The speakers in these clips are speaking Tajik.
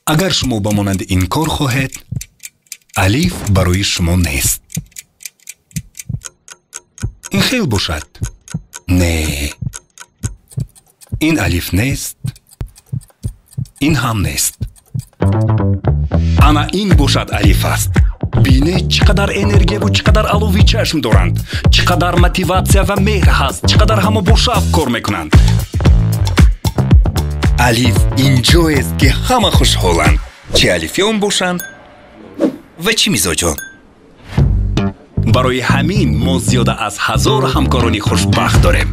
Агар шумо ба монанди ин кор хоҳед, Алиф барои шумо нест. Ин хел бошад? Не, ин Алиф нест, ин ҳам нест. Ана ин бошад Алиф аст. Бинед, чӣ қадар энергияву чӣ қадар алови чашм доранд, чӣ қадар мотиватсия ва меҳр ҳаст, чӣ қадар ҳама бо шавқ кор мекунанд. Алиф ин ҷоест, ки ҳама хушҳоланд, чӣ алифиён бошанд ва чӣ мизоҷон. Барои ҳамин мо зиёда аз 1000 ҳамкорони хушбахт дорем.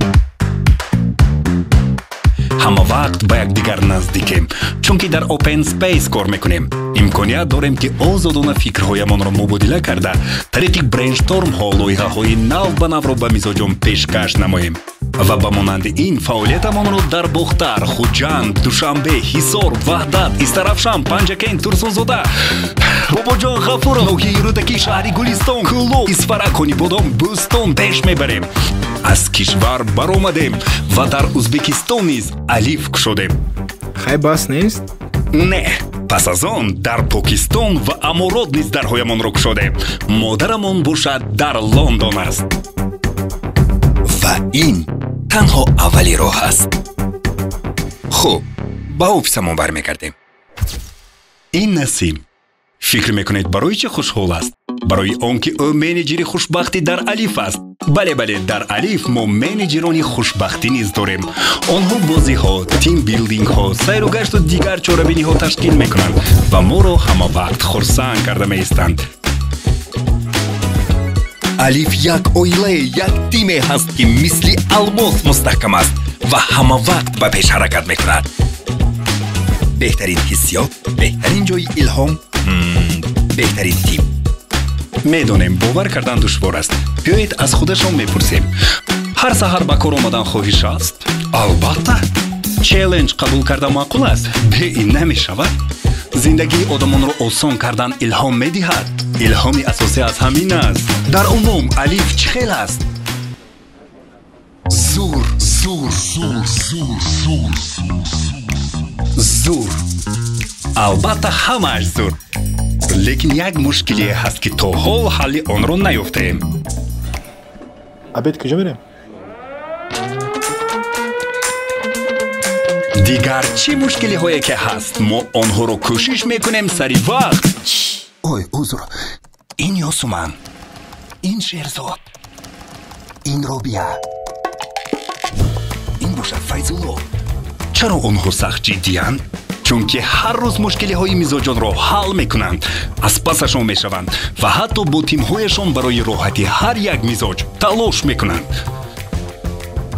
Ҳама вақт ба якдигар наздикем, чунки дар Open Space кор мекунем. Имконият дорем, ки озодона фикрҳоямонро мубодила карда, тариқи брейнштормҳо лоиҳаҳои нав ба навро ба мизоҷон пешкаш намоем ва ба монанди ин фаъолиятамонро дар Бохтар, Хуҷанд, Душанбе, Ҳисор, Ваҳдат, Истаравшан, Панҷакент, Турсунзода, Бобоҷон Ғафуров, ноҳияи Рӯдакӣ, шаҳри Гулистон, Кӯлоб, Исфара, Конибодом, Бӯстон пеш мебарем. Аз кишвар баромадем ва дар Узбекистон низ Алиф кушодем. Хай, бас нест? Не, пас аз он дар Покистон ва Аморот низ дарҳоямонро кушодем. Модарамон бошад дар Лондон аст. Ва ин танҳо аввали роҳ аст. Хуб, ба офисамон бармегардем. Ин Насим. Фикр мекунед, барои чӣ хушҳол аст? Барои он ки ӯ менеҷери хушбахтӣ дар Алиф аст. Бале, бале, дар Алиф мо менеҷерони хушбахтӣ низ дорем. Онҳо бозиҳо, тимбилдингҳо, сайру гашту дигар чорабиниҳо ташкил мекунанд ва моро ҳама вақт хурсанд карда меистанд. Алиф як оилае, як тиме ҳаст, ки мисли алмос мустаҳкам аст ва ҳама вақт ба пеш ҳаракат мекунад. Беҳтарин ҳиссиёт, беҳтарин ҷои илҳом, беҳтарин тим. Медонем, бовар кардан душвор аст. Биёед, аз худашон мепурсем. Ҳар саҳар ба кор омадан хоҳиш аст? Албатта. Челлендж қабул карда маъқул аст? Бе ин намешавад. Зиндагии одамонро осон кардан илҳом медиҳад. Илҳоми асосӣ аз ҳамин аст. Дар умум Алиф чӣ хел аст? Зур, зур, зур, зур, зур, зур. Албатта, ҳамааш зур, лекин як мушкилие ҳаст, ки то ҳол ҳалли онро наёфтаем. Обед куҷо мерем? Дигар чӣ мушкилиҳое ки ҳаст, мо онҳоро кӯшиш мекунем сари вақт. Ой, узр. Ин Ёсуман, ин Шерзод, ин Робия, ин бошад Файзулло. Чаро онҳо сахт ҷиддиянд? Чунки ҳар рӯз мушкилиҳои мизоҷонро ҳал мекунанд, аз пасашон мешаванд ва ҳатто бо тимҳояшон барои роҳати ҳар як мизоҷ талош мекунанд.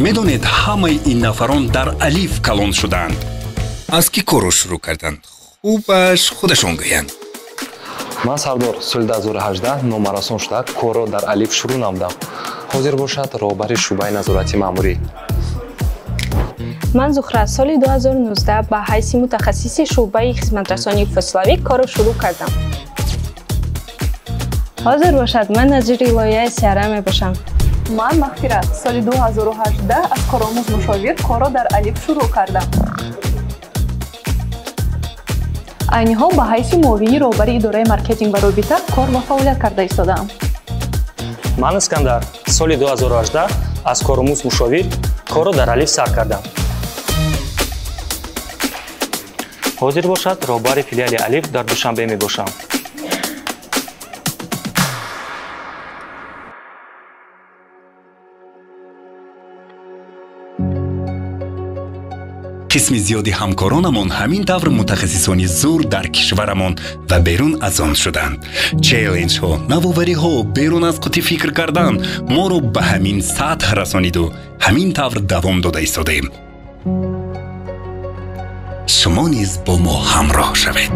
Медонед, ҳамаи ин нафарон дар Алиф калон шудаанд. Аз кӣ корро шурӯъ карданд, хубаш худашон гӯянд. Ман Сардор, соли 2018 номарасон шуда, корро дар Алиф шурӯъ намудам. Ҳозир бошад, роҳбари шӯъбаи назорати маъмурӣ. Ман Зухра, соли 2019 ба ҳайси мутахассиси шӯъбаи хизматрасонии фосилавӣ корро шурӯъ кардам. Ҳозир бошад, менеҷери лоиҳаи CRM мебошам. Ман Мағфират, соли 2018 аз коромӯз мушовир корро дар Алиф шурӯъ кардам. Айни ҳол ба ҳайси муовини роҳбари идораи маркетинг ва робита кор ва фаъолият карда истодаам. Ман Искандар, соли 2018 аз коромӯз мушовир корро дар Алиф сар кардам. Ҳозир бошад, роҳбари филиали Алиф дар Душанбе мебошам. Қисми зиёди ҳамкоронамон ҳамин тавр мутахассисони зур дар кишварамон ва берун аз он шуданд. Челленҷҳо, навовариҳо, берун аз қути фикр кардан моро ба ҳамин сатҳ расониду ҳамин тавр давом дода истодаем. Шумо низ бо мо ҳамроҳ шавед.